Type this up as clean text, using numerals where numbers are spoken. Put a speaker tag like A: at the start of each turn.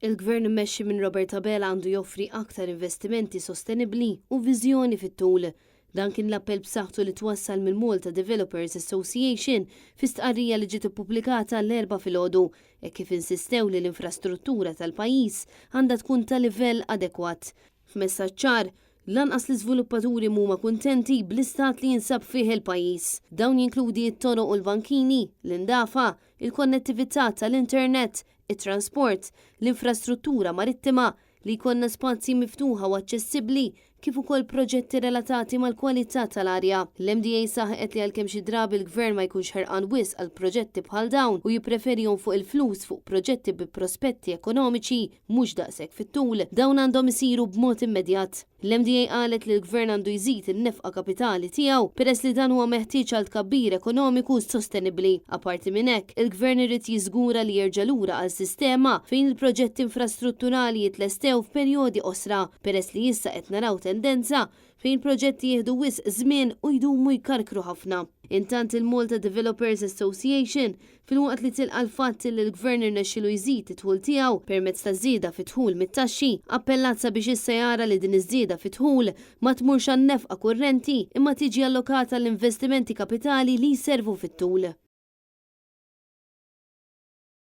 A: Il-Gvern immexxi minn Robert Abela għandu joffri aktar investimenti sostenibbli u viżjoni fit-tul. Dan kien l-appell b'saħħtu li twassal mill-Malta Developers Association fi stqarrija li ġiet ippubblikata l-Erbgħa filgħodu, hekk kif insistew li l-infrastruttura tal-pajjiż għandha tkun ta' livell adekwat. F'messaġġ ċar, lanqas l-iżviluppaturi mhuma kuntenti bl-istat li jinsab fih il-pajjiż. Dawn jinkludi t-toroq u l-bankini, l-indafa, il-konnettività tal-internet, it-transport, l-infrastruttura marittima, li jkollna spazji miftuħa u aċċessibbli kif ukoll proġetti relatati mal-kwalità tal-arja. L-MDA saħqet li għalkemm xi drabi l-Gvern ma jkunx ħerqan wisq għal proġetti bħal dawn u jippreferi jonfoq il-flus fuq proġetti bi prospetti ekonomiċi mhux daqshekk fit-tul, dawn għandhom isiru b'mod immedjat. L-MDA qalet li l-Gvern għandu jżid in-nefqa kapitali tiegħu peress li dan huwa meħtieġ għal tkabbir ekonomiku sostenibbli. Apparti minn hekk, il-Gvern irid jiżgura li jerġa' lura għal sistema fejn il-proġetti infrastrutturali jitlestew f'perjodi qosra peress li issa qed naraw tendenza fejn proġetti jieħdu wisq żmien u jdumu jkarkru ħafna. Intant il-Malta Developers Association, filwaqt li tilqa' l-fatt li l-Gvern irnexxielu jżid id-dħul tiegħu permezz ta' żieda fid-dħul mit-taxxi, appellat sabiex issa jara li din iż-żieda fid-dħul ma tmurx għan-nefqa kurrenti imma tiġi allokata għall-investimenti kapitali li jservu fit-tul.